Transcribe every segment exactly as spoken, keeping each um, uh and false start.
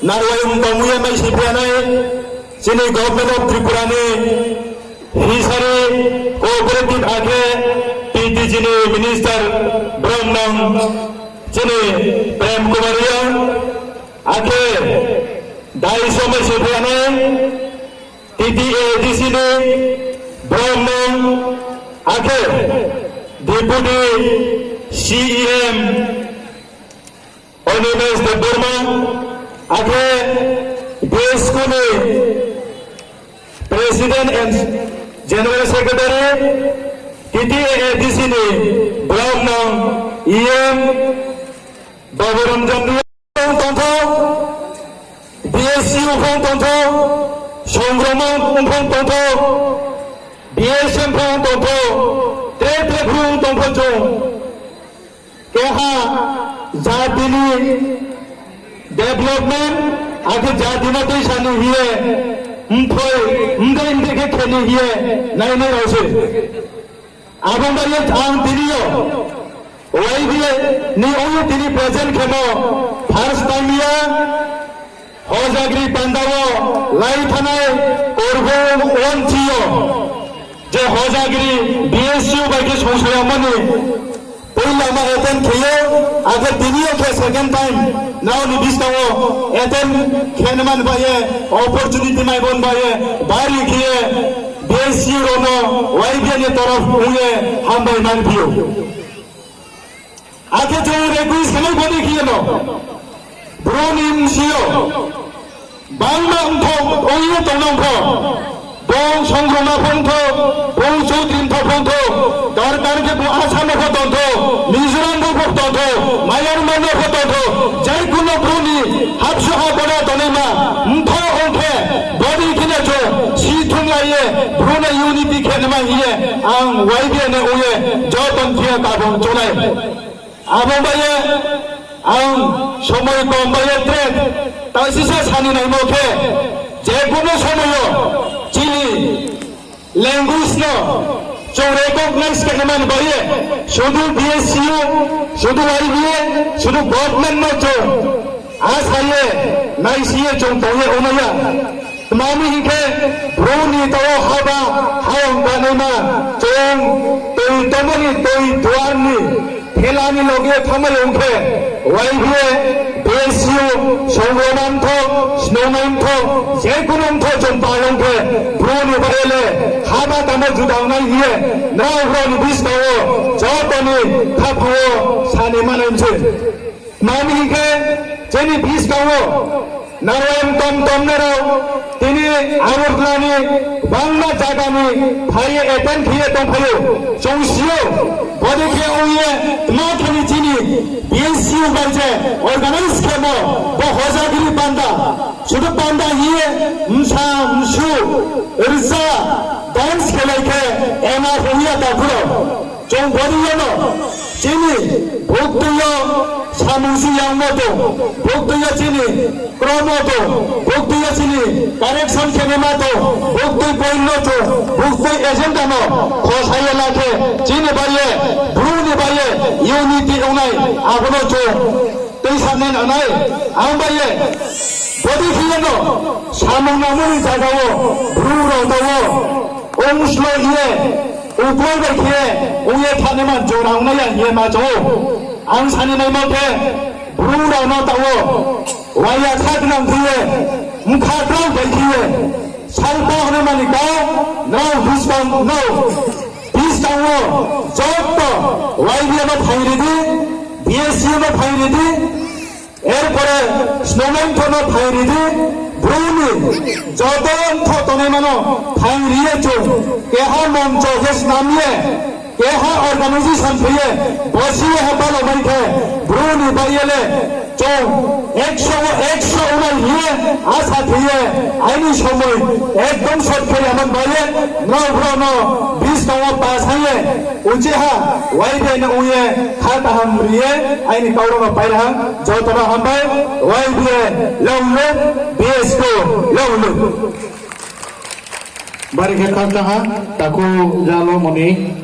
Narwai mtong ye mai siphianai chini Government of Tripura ni Fishery Cooperative akhe P T G ni Minister bromnang chini Prem Kumar Reang, akhe dais wo mai siphianai T T A D C ni bromnang, akhe Deputy C E M Animesh Debbarma, akhe B S K ni President and General Secretary, T T A A D C ni bromnang E M Baburam Jambi tongthou, B S U phung tongthou, Songrongma phung tongthou, B S M phung tongthou, tre tre phung tongthou chung. Keha jati ni development, akhe jati no tuisa ni hing ye, mthoi, mdei mdei khe khe ni hing ye, nainai rao se. Abo bai ye ang tini yo, Y B A ni ong ye tini present khemo, first time ya, Hojagri panda wo lai thanai Korbung wonchi yo, je Hojagri B S U bai khe songsayamo ni poila ma attend khe ye, akhe tini yo khe second time, nrao ni buskang wo attend khe nai man bai ye, opportunity mai bon bai ye, bari khe ye, B S U rao no Y B A ni torof ong ye hambai man phi ou. Akhe chung request khe nai bodi khe ye no, Bru ni bsing yo, bangma mtho ong ye tongnang pho, bung Songrongma phung thou, bung Choudri mtho phung thou, dorkar khe bung Assam no pho tongthou, Mizoram no pho tongthou, Myanmar no pho tongthou, je kuno Bru ni habsao ha bora tongnaima mtho ong khe, bodi khe no chung si thunglai ye, Bru no unity khe nai ma hing ye, ang Y B A ni ong ye, joto ni thing yo kabung chounglai. Abo bai ye, ang somoi kom bai ye tre, taisisa sani naimo khe, je kuno somoi yo, chini language no chung recognize khe nai man bai ye, sudu B S U, sudu Y B A, sudu government no chung asa ye naisi ye chung tong ye ongnai ya. Tma mi hing khe, Bru ni taoh wo haba, hayong kanaima, chung toi tongmo ni toi duar ni thela ni loge thanngmai ong khe, Y B A, B S U, Songrongma mtho, Snungnai mtho, je kuno mtho chung pal ong khe, Bru ni bai ye le, haba tamo juda ongnai hing ye, nrao brao ni buskang wo, joto ni khaphang wo, sani manai mse. Tma mi hing khe, chini buskang wo, Narwai mtom tom nrao, tini Agartala ni, bangma zaga ni, phai ye attend khe ye tongphai ou. Chung si ou, bodei khe ong ye, tma khe ni chini B S U bai je organize khemo, bo Hojagri panda, sudu panda hing ye, bsa, bsu, rza, dance khelai khe, ema hing ye takhu rao. Chung bodei yo no, chini buktui yo samung si yangmo tong, buktui yo chini kromo tong, buktui yo chini correction khe naima tong, buktui point no chung, buktui agenda no khosa ye la khe, chini bai ye, Bru ni bai ye, unity ongnai, abo no chung tuisanai nangnai, ang bai ye, bodei khe ye no, samung nangmo ni zaga wo, Bru rao tong ou, ong slo ye, ukoi bai khe, ong ye thanngnaima jora ongnai ya hing ye ma choung ou. Ang sani naimo khe, Bru rao no taoh wo, waya kha gnang khe ye, bkha drao bai khe ye, salpa hnaima ni kau, nrao buskang no, buskang wo, joto, Y B A no phaing ri di, B S U no phaing ri di, erpore Snungnai mtho no phaing ri di, Bru ni joto mtho tongnaima no phaing ri ye chung, keha moncho khe snam ye, keha organization khe ye, bosi ye hapalo mai khe, Bru ni bai ye le, chung, ekso wo ekso ongnai hing ye, asa khe ye, aini somoi, ekdom short khe ya man bai ye, nrao brao no, buskang wo pasang ye, uchih ha, Y B A no ong ye, kha kaham ri ye, aini kau rao no pai ha, joto no hambai, Y B A long live, B S K long live. Bari khe khakchang ha, takhu Jalo Moni,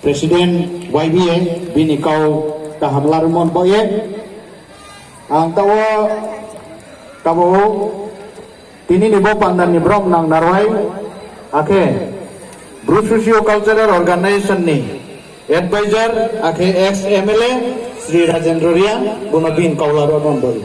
President Y B A, bini kau kaham larumo ni baoh ye. Ang taoh wo Abo tini ni bo panda ni brom nang narwai, akhe Bru Socio Cultural Organization ni advisor, akhe ex M L A Sri Rajendra Reang, bono bini kaula rao no boi.